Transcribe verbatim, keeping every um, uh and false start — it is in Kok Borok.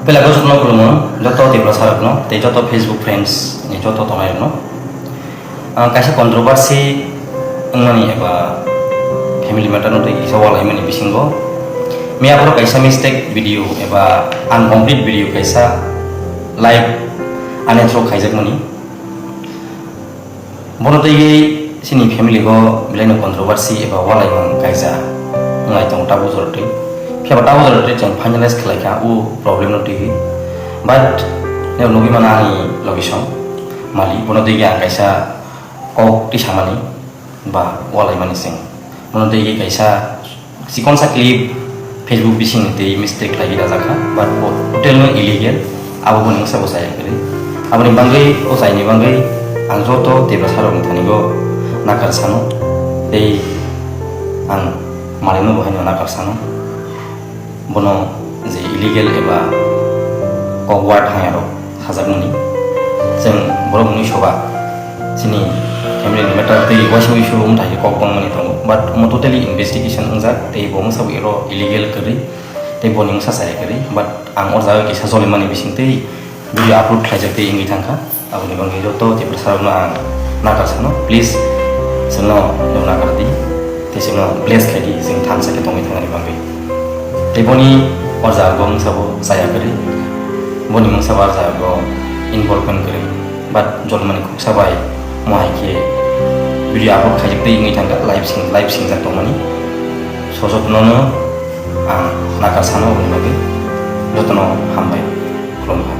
Pela ko jotono khulumo, joto Tiprasa rokno, tei joto Facebook friends ni joto tongnai rokno. Ah, kaisa controversy wngmani eba family matter no tei kisa walaimani bisingo. Miya phoro kaisa mistake video eba incomplete video kaisa live ani through khaijakmani. Bono twiwi chini family o belai no controversy eba walaimung kaisa wnglai tongo tabuk jora twi. Phiya ba tabuk jora twi chwng finalize khlai kha o problem no twiwi. But neo nugwi mano ani location mali, bono twiwi ang kaisa kok twi samani ba walaimani chwng. Bono twiwi kaisa chikonsa clip Facebook bisingni tei mistake khlaiwi rajak kha, but bo hotel no illegal, abo boni wngsa bo chaya kwrwi. Aboni bangwi o chaini bangwi ang joto Tiprasa rokni thani go nakar sano, tei ang malino bo haino nakar sano. Bono je illegal eba kok word haya rok sajakmani. Chwng borok mui soba chini family ni matter tei waisa waisa wng thai kok bangmani tongo, but omo totally investigation wngjak tei bo wngsa bo ero illegal kwrwi tei boni wngsa chaya kwrwi, but ang o jaga kisa jolimani bising tei video upload khlaijak tei wngwi thangkha. Aboni bangwi joto Tiprasa rokno ang nakar sano, please chwngno no nakar di tei chwngno bless khlai di, chwng thansa khe tongwi thangani bangwi. Tei boni o jaga bo wngsa bo chaya kwrwi, boni wngsa bo o jaga bo involvement kwrwi, but jolimani khuksa bai mo hai khe video upload khaijak tei wngwi thangkha, live sing, live singjak tongmani. So jotono no ang nakar sano, aboni bagwi jotono hambai, khulumkha.